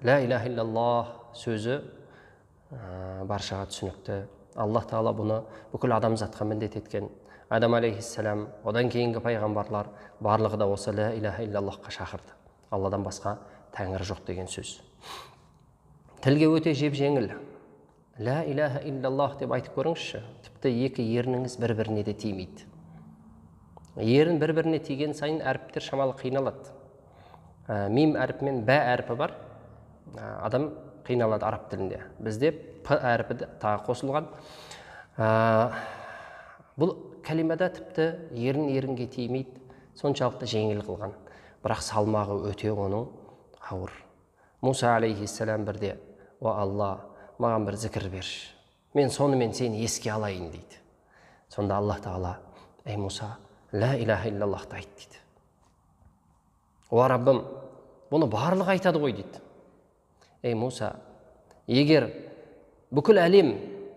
Лә иляха иллаллах сөзі баршаға түсінікті. Аллах тағала бұны бүкіл адамзатқа міндет еткен. Адам алейхиссалам, одан кейінгі пайғамбарлар барлығы да осы лә иляха иллаллахқа шақырды. Алладан басқа тәңір жоқ деген сөз. Тілге өте жеп-жеңіл. Лә иляха иллаллах деп айтып көріңізші, тіпті екі ерніңіз бір-біріне де тимейді. Ерін бір-біріне тиген сайын әріптер шамалы қиналады. Мим әрпі мен бә әрпі бар. Адам қиналады араб тілінде. Бізде п әрпі тағы қосылған. Бұл кәлимада тіпті ерін ерінге тимейді, соншалықты жеңіл қылған. Бірақ салмағы өте оның ауыр. Муса алейхиссалам бірде, «О Алла, маған бір зікір берші, мен сонымен сені еске алайын» дейді. Сонда Аллах тағала, «Ей Муса, лә иляха иллаллахты айт» дейді. «О Раббым, бұны барлығы айтады ғой» дейді. Ей Муса, егер бүкіл әлем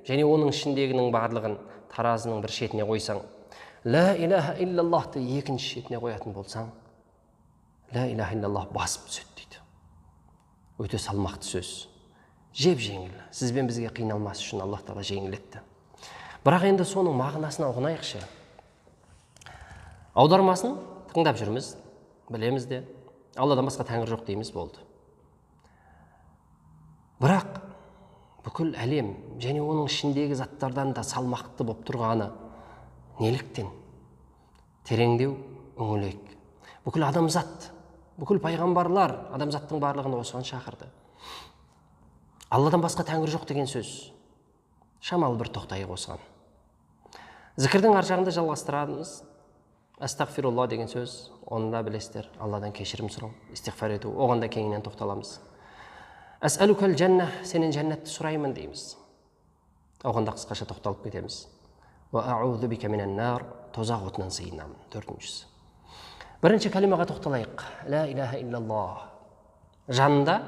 және оның ішіндегінің барлығын таразының бір шетіне қойсаң, лә иляха иллаллахты екінші шетіне қоятын болсаң, лә иляха иллаллах басып түседі дейді. Өте салмақты сөз. Жеп-жеңіл. Сіз бен бізге қиналмас үшін Аллах тағала жеңілдетті. Бірақ енді соның мағынасына ұғынайықшы. Аудармасын тыңдап жүрміз, білеміз де, Алладан басқа тәңір жоқ дейміз, болды. Бірақ бүкіл әлем және оның ішіндегі заттардан да салмақты болып тұрғаны неліктен? Тереңдеу үңілейік. Бүкіл адамзат, бүкіл пайғамбарлар адамзаттың барлығын осыған шақырды. Алладан басқа тәңір жоқ деген сөз. Шамалы бір тоқтайық осыған. Зікірдің ар жағында жалғастырамыз. Астағфирулла деген сөз, оны да білесіздер. Алладан кешірім сұрау, истиғфар ету, оған да кеңінен тоқталамыз. Әсәлукәл жәнна, сенен жәннатты сұраймын дейміз. Оған да қысқаша тоқталып кетеміз. Уа аузу бика минан нар, тозақ отынан сыйынамын. Төртіншісі. Бірінші кәлимаға тоқталайық. Лә иляха иллаллах. Жанында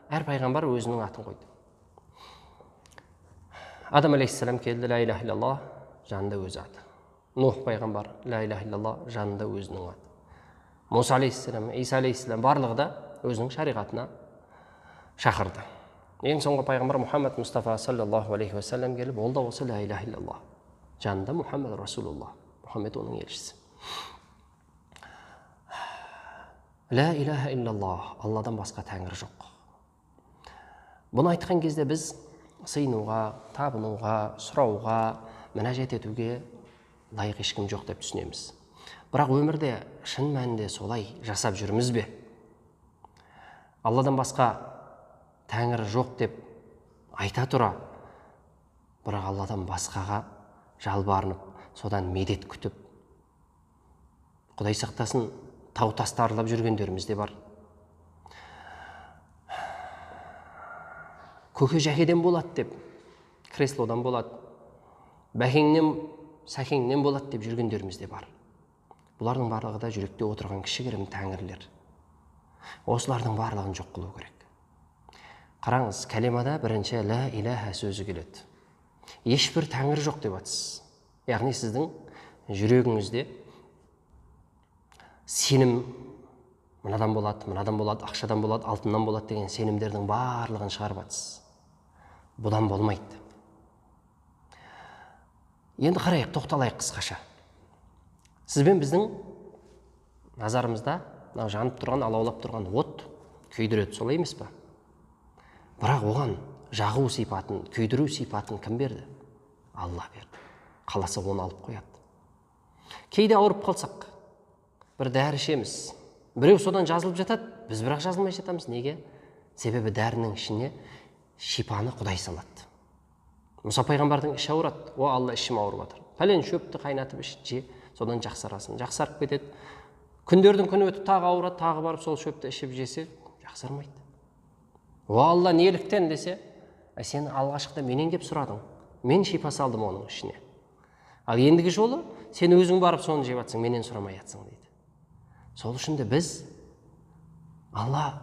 әр пайғамбар өзінің атын қойды. Адам алейхиссалам келді, лә иляха иллаллах, жанында өз аты. Нух пайғамбар, лә иляха иллаллах, жанында өзінің аты. Муса алейхиссалам, Иса алейхиссалам барлығы да өзінің шариғатына шақырды. Ең соңғы пайғамбар Мұхаммад Мұстафа саллаллаху алейхи уассалам келіп, ол да осы лә иляха иллаллах. Жанында Мұхаммад Расулуллах, Мұхаммед оның елшісі. Лә иляха иллаллах, Алладан басқа тәңір жоқ. Бұны айтқан кезде біз сыйынуға, табынуға, сұрауға, мінәжат етуге лайық ешкім жоқ деп түсінеміз. Бірақ өмірде шын мәнінде солай жасап жүрміз бе? Алладан басқа тәңір жоқ деп айта тұра, бірақ Алладан басқаға жалбарынып, содан медет күтіп, Құдай сақтасын, тау тасты аралап жүргендеріміз де бар. Көке жәкеден болады деп, креслодан болады, бәкеңнен, сәкеңнен болады деп жүргендеріміз де бар. Бұлардың барлығы да жүректе отырған кішігірім тәңірлер. Осылардың барлығын жоқ қылу керек. Қараңыз, кәлимада бірінші лә иляха сөзі келеді. Ешбір тәңір жоқ деп атсыз. Яғни сіздің жүрегіңізде сенім мынадан болады, мынадан болады, ақшадан болады, алтыннан болады деген сенімдердің барлығын шығарып атсыз. Бұдан болмайды. Енді қарайық, тоқталайық қысқаша. Сізбен біздің назарымызда мынау жанып тұрған, алаулап тұрған от күйдіреді, солай емес па? Бірақ оған жағу сипатын, күйдіру сипатын кім берді? Алла берді. Қаласа оны алып қояды. Кейде ауырып қалсақ, бір дәрі ішеміз. Біреу содан жазылып жатады, біз бірақ жазылмай жатамыз. Неге? Себебі дәрінің ішіне шипаны Құдай салады. Мұса пайғамбардың іші ауырады. О Алла, ішім ауырып жатыр. Пәлен шөпті қайнатып іш, же, содан жақсарасың. Жақсарып кетеді. Күндердің күні өтіп тағы ауырады, тағы барып сол шөпті ішіп жесе, жақсармайды. О Алла, неліктен десе, сен алғашқыда менен кеп сұрадың. Мен шипа салдым оның ішіне. Ал ендігі жолы сен өзің барып соны жеп жатсың, менен сұрамай жатсың дейді. Сол үшін де біз Алла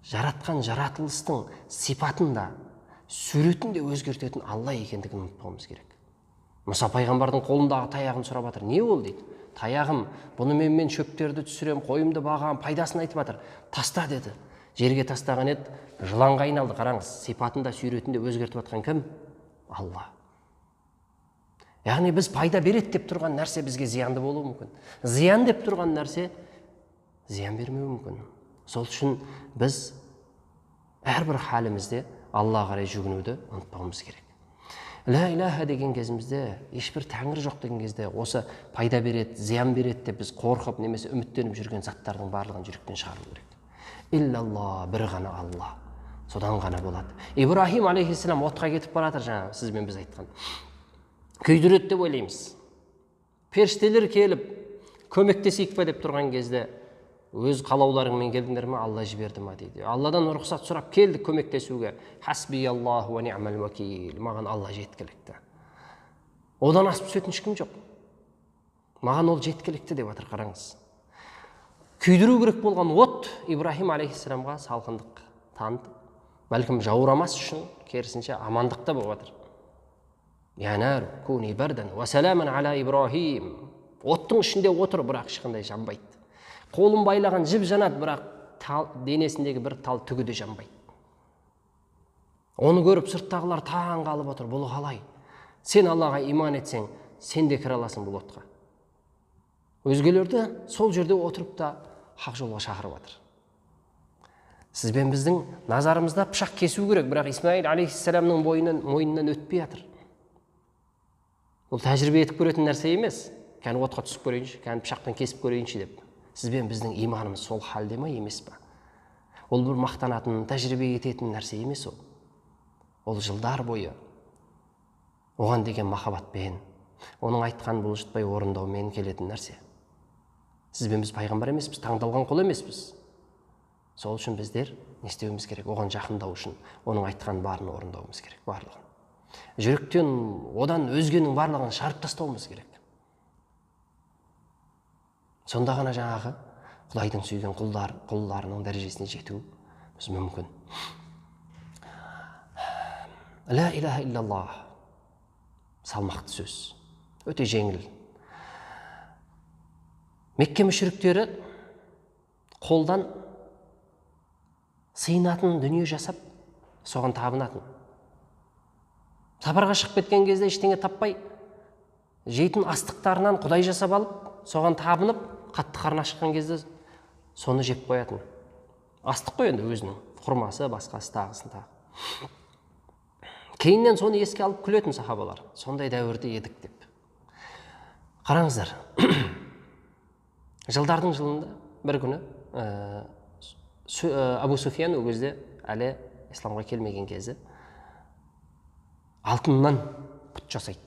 жаратқан жаратылыстың сипатын да, суретін де өзгертетін Алла екендігін ұмытпауымыз керек. Мұса пайғамбардың қолындағы таяғын сұрап жатыр. Не ол дейді? Таяғым, бұны мен шөптерді түсірем, қойымды бағам, пайдасын айтып жатыр. Таста деді. Жерге тастаған еді, жыланға айналды. Қараңыз, сипатын да суретін де өзгертіп жатқан кім? Алла. Яғни біз пайда береді деп тұрған нәрсе бізге зиянды болуы мүмкін. Зиян деп тұрған нәрсе зиян бермеуі мүмкін. Сол үшін біз әрбір халімізде Аллаға қарай жүгінуді ұмытпауымыз керек. Ла илаха деген кезімізде, ешбір тәңір жоқ деген кезде, осы пайда береді, зиян береді деп біз қорқып немесе үміттеніп жүрген заттардың барлығын жүректен шығару керек. Иллалла, бір ғана Алла. Содан ғана болады. Ибрахим алейхиссалам отқа кетіп баратыр, жаңа сіз бен біз айтқан. Күйдіреді деп ойлаймыз. Періштелер келіп көмектесейік пе деп тұрған кезде, өз қалауларыңмен келдіңдер ме, Алла жіберді ма дейді. Алладан рұқсат сұрап келдік көмектесуге. Хасбияллаху уа ни'мал уакил. Маған Алла жеткілікті. Одан асып түсетін ешкім жоқ. Маған ол жеткілікті деп жатыр, қараңыз. Күйдіру керек болған от Ибрахим алейхиссаламға салқындық танытып, бәлкім жаурамас үшін, керісінше амандықта болып жатыр. Я нар куни бардан уа саламан ала Ибрахим. Оттың ішінде отыр, бірақ ешқандай жанбайды. Қолын байлаған жіп жанады, бірақ денесіндегі бір тал түгі де жанбайды. Оны көріп сырттағылар таң қалып отыр. Бұл қалай? Сен Аллаға иман етсең, сен де кіре аласың бұл отқа. Өзгелерді сол жерде отырып та хақ жолға шақырып жатыр. Сіз бен біздің назарымызда пышақ кесу керек, бірақ Исмаил алейхиссаламның мойнынан өтпей жатыр. Бұл тәжірибе етіп көретін нәрсе емес. Кәні отқа түсіп көрейінші, кәні пышақпен кесіп көрейінші деп. Сіз бен біздің иманымыз сол халде ма, емес па? Ол бір мақтанатын, тәжірибе ететін нәрсе емес ол. Ол жылдар бойы оған деген махаббатпен, оның айтқан бұлжытпай орындаумен келетін нәрсе. Сіз бен біз пайғамбар емеспіз, таңдалған құл емеспіз. Сол үшін біздер не істеуіміз керек? Оған жақындау үшін оның айтқан барын орындауымыз керек, барлығын. Жүректен одан өзгенің барлығын шығарып тастауымыз керек. Сонда ғана жаңағы Құдайдың сүйген құлдарының дәрежесіне жету біз мүмкін. Ла илаха иллаллах салмақты сөз, өте жеңіл. Мекке мүшриктері қолдан сыйынатын дүние жасап, соған табынатын. Сапарға шығып кеткен кезде ештеңе таппай, жейтін астықтарынан құдай жасап алып, соған табынып, қатты қарны ашқан кезде соны жеп қоятын. Астық қой енді өзінің, құрмасы, басқасы, тағысын тағы. Кейіннен соны еске алып күлетін сахабалар. Сондай дәуірде едік деп. Қараңыздар, жылдардың жылында бір күні Абу Суфиян ол кезде әлі исламға келмеген кезі алтыннан пұт жасайды.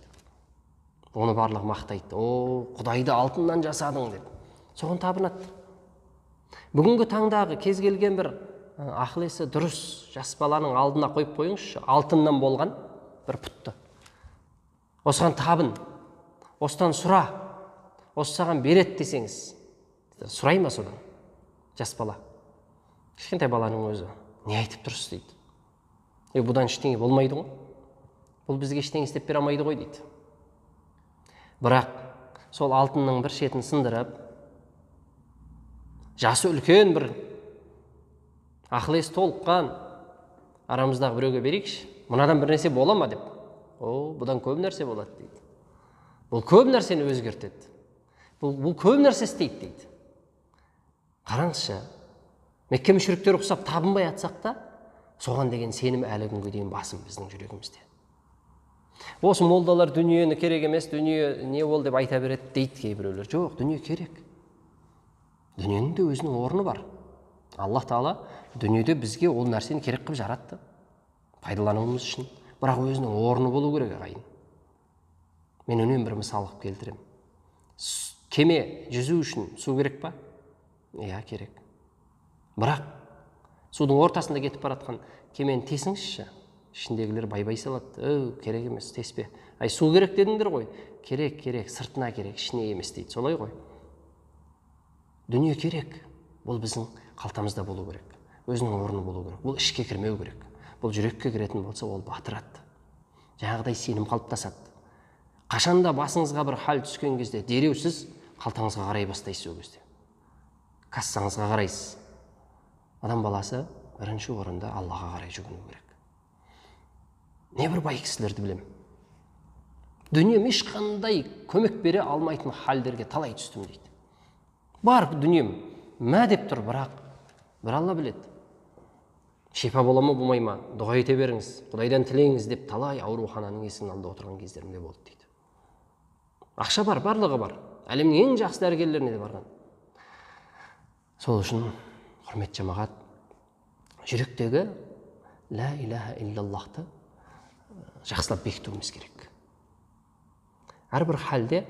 Оны барлығы мақтайды. О, Құдайды алтыннан жасадың деп. Соған табынады. Бүгінгі таңдағы кез келген бір ақыл есі дұрыс жас баланың алдына қойып қойыңызшы, алтыннан болған бір пұтты. Осыған табын, осыдан сұра, осы саған береді десеңіз, сұрай ма содан жас бала? Кішкентай баланың өзі не айтып тұрсыз дейді. Бұдан ештеңе болмайды ғой. Бұл бізге ештеңе істеп бере алмайды ғой дейді. Бірақ сол алтынның бір шетін сындырып, жасы үлкен бір ақыл есі толыққан арамыздағы біреуге берейікші, мынадан бір нәрсе бола ма деп. О, бұдан көп нәрсе болады дейді. Бұл көп нәрсені өзгертеді. Бұл көп нәрсе істейді дейді. Қараңызшы, Мекке мүшриктері ұқсап табынбай атсақ та, соған деген сенім әлі күнге дейін басым біздің жүрегімізде. Осы молдалар дүниені керек емес, дүние не ол деп айта береді дейді кейбіреулер. Жоқ, дүние керек. Дүниенің де өзінің орны бар. Аллах тағала дүниеде бізге ол нәрсені керек қылып жаратты, пайдалануымыз үшін. Бірақ өзінің орны болу керек, ағайын. Мен үнемі бір мысал қылып келтіремін. Кеме жүзу үшін су керек па? Иә, керек. Бірақ судың ортасында кетіп баратқан кемені тесіңізші, ішіндегілер бай-бай салады. Өу, керек емес, теспе. Ай, су керек дедіңдер ғой. Керек, керек, сыртына керек, ішіне емес дейді. Солай ғой. Дүние керек. Бұл біздің қалтамызда болу керек. Өзінің орны болу керек. Бұл ішке кірмеу керек. Бұл жүрекке кіретін болса, ол батырады. Жаңағыдай сенім қалыптасады. Қашанда басыңызға бір хал түскен кезде, дереу сіз қалтаңызға қарай бастайсыз ол кезде. Кассаңызға қарайсыз. Адам баласы бірінші орында Аллаға қарай жүгіну керек. Небір бай кісілерді білемін. Дүнием ешқандай көмек бере алмайтын халдерге талай түстім дейді. Бар дүнием мә деп тұр, бірақ бір Алла біледі. Шипа бола ма болмай ма, дұға ете беріңіз, Құдайдан тілеңіз деп талай аурухананың есігінің алдында отырған кездерім де болды дейді. Ақша бар, барлығы бар. Әлемнің ең жақсы дәрігерлеріне де барған. Сол үшін, құрметті жамағат, жүректегі лә илаһа иллаллахты жақсылап бекітуіміз керек. Әрбір халде,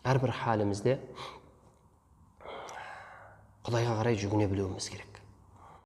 әрбір халімізде Құдайға қарай жүгіне білуіміз керек.